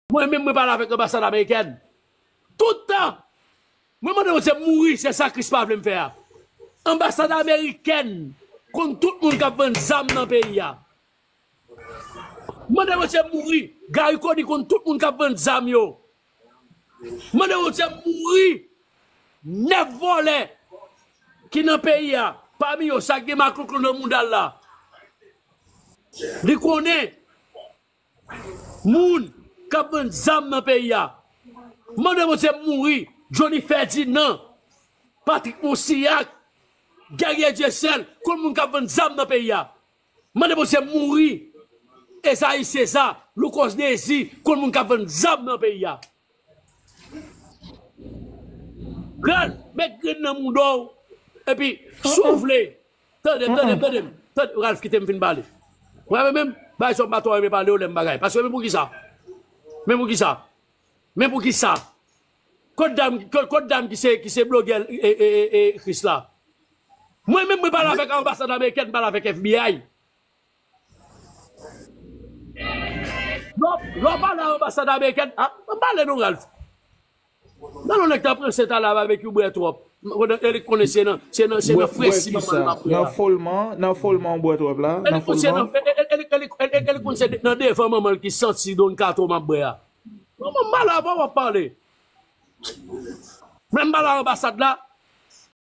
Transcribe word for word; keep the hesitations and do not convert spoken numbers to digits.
Mwen menm mwen pale avèk anbasad amerikèn. Tout tan, mwen mande Bondye mouri, se sa Kris pa vle m fè a. Anbasad amerikèn konn tout moun k ap vann zam nan peyi a. Mande Bondye mouri, Garry Conille konn tout moun k ap vann zam yo. Mande Bondye mouri, nèf vòlè ki nan peyi a, pami yo sa k gen maklouklou nan mouda l la. Li konnen moun k ap vann zam nan peyi a. Mande Bondye mouri, Johnny Ferdinand, Patrick Monsillac, Guerrier Dieuseul, konn moun k ap vann zam nan peyi a. Mande Bondye mouri, Esaïe César, Lucas Désir, konn moun k ap vann zam nan peyi a. Ralph, met grenn nan mouda w. Epi, si w vle, tande, tande, tande, tande, Ralph, kite m fin pale. Mwen menm, bay sòm pa twò renmen pale yo lè m bagay. Paske men poukisa? Men poukisa? Men poukisa? Kot dam, kot, kot dam ki se, ki se blogè e, e, e, e, Kris la? Mwen menm, mwen pale avèk anbasad amerikèn, m pale avèk F B I. Lè w, lè w pale a anbasad amerikèn, a, ann pale non, Ralph. Nan yon nèg t ap ranse talè a, Babekyou bwè twòp. Elik konnen se nan, se nan, se nan fresi manman l m ap bwè a. Nan folman, nan folman w bwè twòp la? Elik konnen se nan, Elik konnen se nan devan manman l ki santi Don Kato m ap bwè a. Manman m pale avan w ap pale. Men m pale a anbasad la,